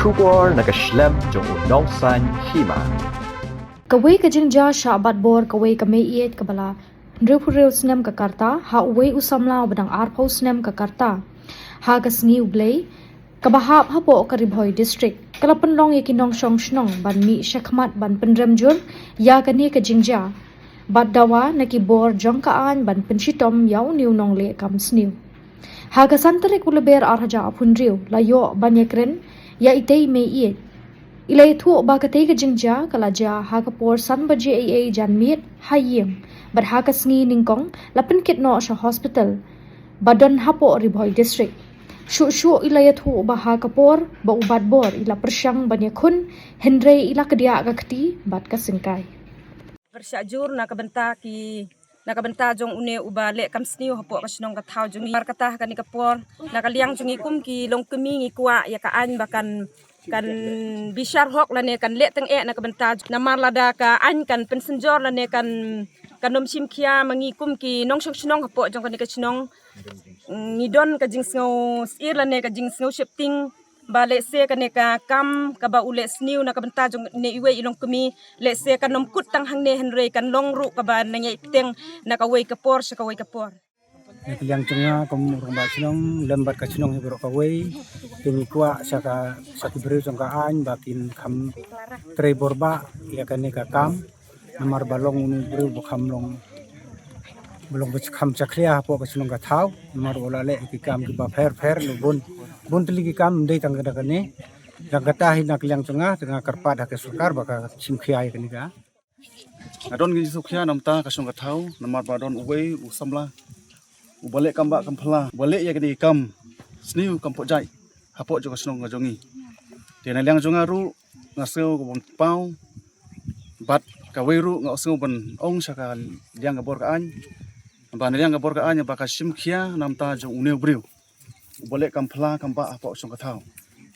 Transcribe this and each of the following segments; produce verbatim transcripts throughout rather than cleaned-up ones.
Khubor na ka shlem jong u nongsan hima. Kawei ka jingjia shah bat bor kawei ka meiieit kaba la hynriewphew hynriew snem ka karta ha uwei u samla uba dang arphew snem ka karta. Ha ka sngi U Blei kaba hap hapoh ka Ri Bhoi District, ka la pynlong ïa ki nongshong shnong ban mih shakhmat ban pynrem jur ïa kane ka jingjia bad dawa na ki bor jong ka aiñ ban pynshitom ïa une u nongleh kam sniew. Ha ka san tarik u Lber ar hajar arphew hynriew la ïoh ban ïakren ïa itei i meiieit. I la ïathuh ba katei ka jingjia ka la jia ha ka por san baje eiei janmiet ha ïing, bad ha ka sngi nyngkong la pynkit noh sha hospital ba don hapoh Ri Bhoi District. Shuh shuh i la ïathuh ba ha ka por ba u bat bor i la pyrshang ban ïakhun, hynrei i la kdiah ka kti bad ka syngkai. Pyrshah jur na ka bynta ki, na ka bynta jong une uba leh kam sniew hapoh ka shnong ka thaw jong ngi. Namar kata ha kane ka por, na ka liang jong ngi kum ki longkmie ngi kwah ïa ka aiñ ba kan, kan bishar hok lane kan leh tyngeh na ka bynta, namar lada ka aiñ kan pynsynjor lane kan, kan ym shim khia ma ngi kum ki nongshong shnong hapoh jong kane ka shnong. Ngi don ka jingsngew syier lane ka jingsngew sheptieng ba lehse kane ka kam kaba u leh sniew na ka bynta jong ne iwei i longkmie, lehse kan ym kut tang hangne hynrei kan long ruh kaba nang ïai bteng na kawei ka por sha kawei ka por. Na ka liang jong nga kum u rangbah shnong lem bad ka shnong hi baroh kawei, te ngi kwah sha ka, sha ki briew jong ka aiñ ba kin kham trei bor bha ïa kane ka kam. Namar ba long une u briew ba kham long, ba long ba kham jakhlia hapoh ka shnong ka thaw. Namar u la leh ki kam kiba pher pher, bun, bun tylli ki kam, ym dei tang kane. Tang kata hi na ka liang jong nga, te nga kyrpad ha ka sorkar ba ka shim khia ïa kane ka. Nga don ka jingsngewkhia namar ka shnong ka thaw, namar ba don uwei u samla uba leh kam bah kam pla, uba leh ïa kane ka kam sniew kam phohjai hapoh jong ka shnong ka jong ngi. Te na liang jong nga ruh nga sngew ka bun paw, bad kawei ruh nga sngew ban ong sha ka liang ka bor ka aiñ, ba na liang ka bor ka aiñ ba ka shim khia namar jong une u briew uba leh kam pla kam bah hapoh shnong ka thaw.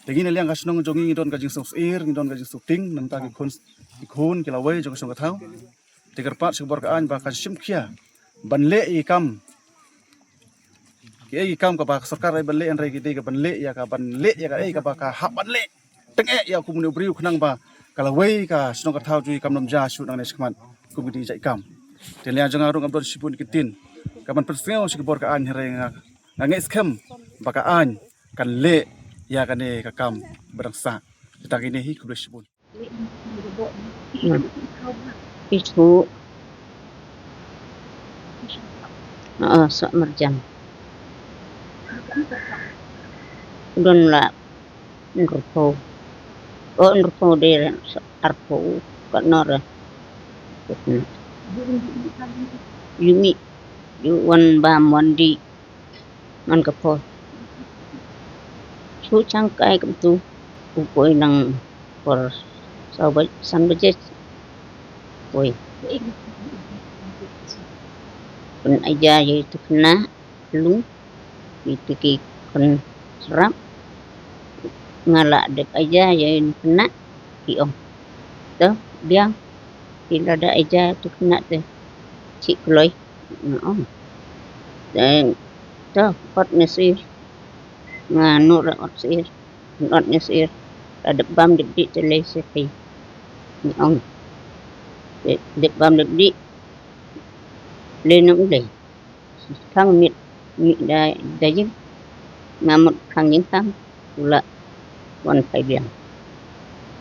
Te ngi na liang ka shnong jong ngi ngi don ka jingsngewsyier, ngi don ka jingsngewtieng namar ki khun, ki khun ki lawei jong ka shnong ka thaw. Te kyrpad sha ka bor ka aiñ ba ka shim khia ban leh ïa ki kam, ki ei ki kam kaba ka sorkar ai ban leh, hynrei ki dei ka ban leh ïa ka, ban leh ïa ka ei kaba ka hap ban leh tyngeh ïa kum une u briew khnang ba ka lawei ka shnong ka thaw jong ngi kam nym jia shuh nangne shakhmat kum kine ki jait kam. Te na liang jong nga ruh ngam don shibun ki ktien ka ban pynsngew sha ka bor ka aiñ, hynrei nga, nga ngeit skhem ba ka aiñ kan leh ïa kane ka kam ba dang sah. Te tang kine hi, khublei shibun. Ithuh. Ah, Sohmarjan. Don la hynriewphew. Oh, hynriewphew de, arphew. Katno re? Yumi. Yu wan bam wan dih. Man ka por. Shu chang kai kumtu. U poi nang por saw ba-, san baje. Poi. Pyn aja ïa itu khynnah lung. Itu ki khun syrap. Nga la dep aja ïa ini khynnah. Ki ong. To biang. Ki la da aja itu khynnah te. Chih kloi. Nga ong. Te, to, ot ne sir. Nga nur ot sir. Ot ne sir. La dep bam dep dih te lei sir phi. Nga ong. Te, dep bam dep dih. Lei nang lei. Khang miet, miet da, da jing. Nga mut khang jing khang. U la wan phai biang.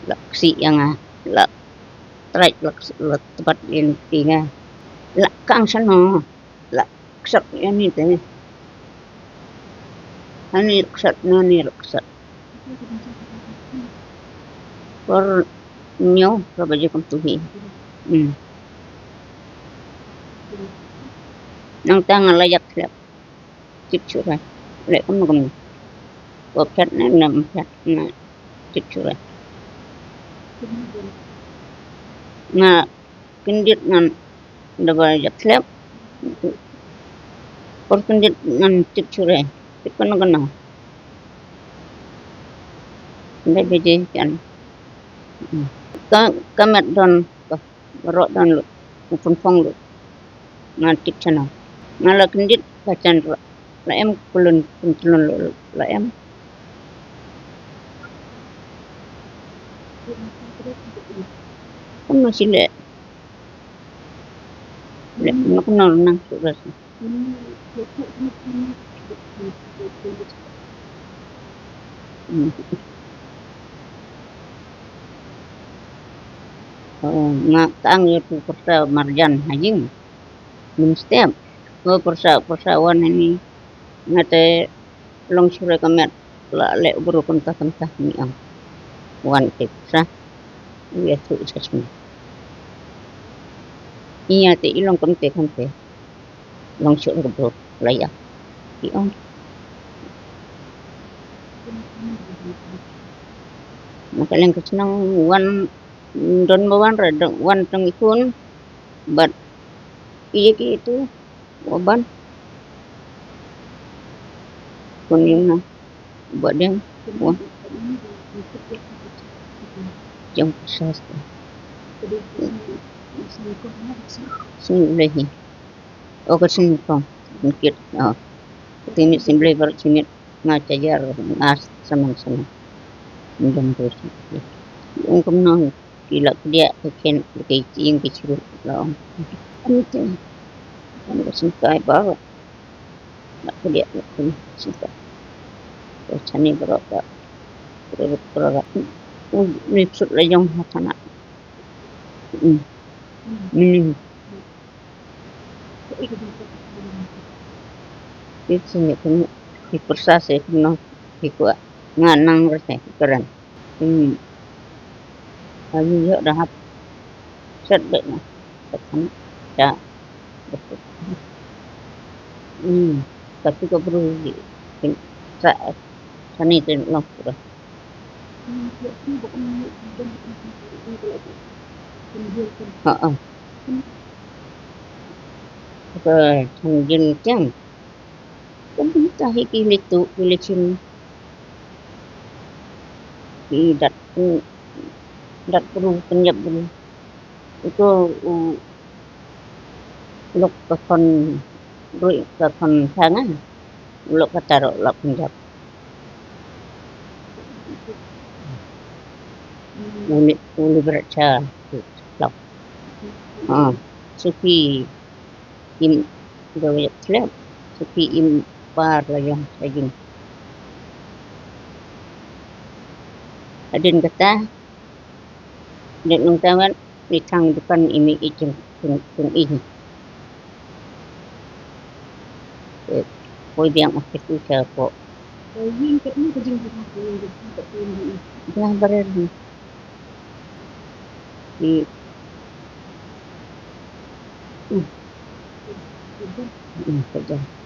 La ksih ïa nga. La trai la ksih, la tbat ïa nga. La kang shano. La ksat ïa ni te. Ani la ksat, nani la ksat. Por ñiew ka baje kumtu hi. Hmm. Nangta nga la ïap thlep. Tip shuh re. Leh kumno kumno. Ko phet ne, ne phet ne. Tip shuh re. Nga kyndit ngan da ba ïap thlep. Por kyndit ngan tip shuh re. Tip kano kano. Ndai baje kan. Ka, ka met don, ka baroh don lut. U pynphong lut. Ngan tip chano. Nga la kyndit ka jan la, la em kulun, kulun lut, la em. Kumno shi leh. Leh kumno kumno nang shu ras. Hmm. Oh, nga tang ïa tu pyrsa marjan ha ïing. Mynstep. Ko pyrsa, pyrsa wan hani. Nga te long shuh re ka met. La leh u bru kumta kumta ni ang. Wan te pyrsa. Ïa tu sa sini. Ïa te i long kumte kumte. Long shuh re ka bru la ïa. I ong. Na ka liang ka shnong wan don ba wan re, don wan tang i khun. Bad ïa ki tu wa ban. Kun ïa na ba deng wa. Jong ka sas ta. Sini lehi. O ka sini kong. Kit. O. Ti mi sim lehi bar sini. Nga chajar nga saman saman. Ndam tu. Ung kumno ki la kdiah ki khen ki ïing ki chiru la ong. Ani te. Ani ka singkai ba. La kdiah la kdiah singkai. Ko chani bro ka. Bro bro. Ni sut la jong ha kana. Hmm. Ni. Ki sini kini ki pyrsa se kumno ki kwah nga nang rese ki kren. Hmm. Ayu yo dah hap. Set dek na. Set kan. Ya. Hmm. Tapi ko bru di. Sa sani tin long pura. Ha ah. Ka thang jin tiang. Ka bynta hi ki leh tu ki leh chin. Ki dat dat bru pynjap bru. Ito u lok ka khon rui ka khon thanga. Lok ka taro lok pynjap. Uni uni brat cha lok. Ah, suki im do yak slep. Suki im par la yong sa jing. Adin kata. Dek nang tawat ni thang dukan imi i jing jing jing i. Eh, poi biang ah kitu cha ko. Dah barer ni. Di. Hmm. Hmm, kerja.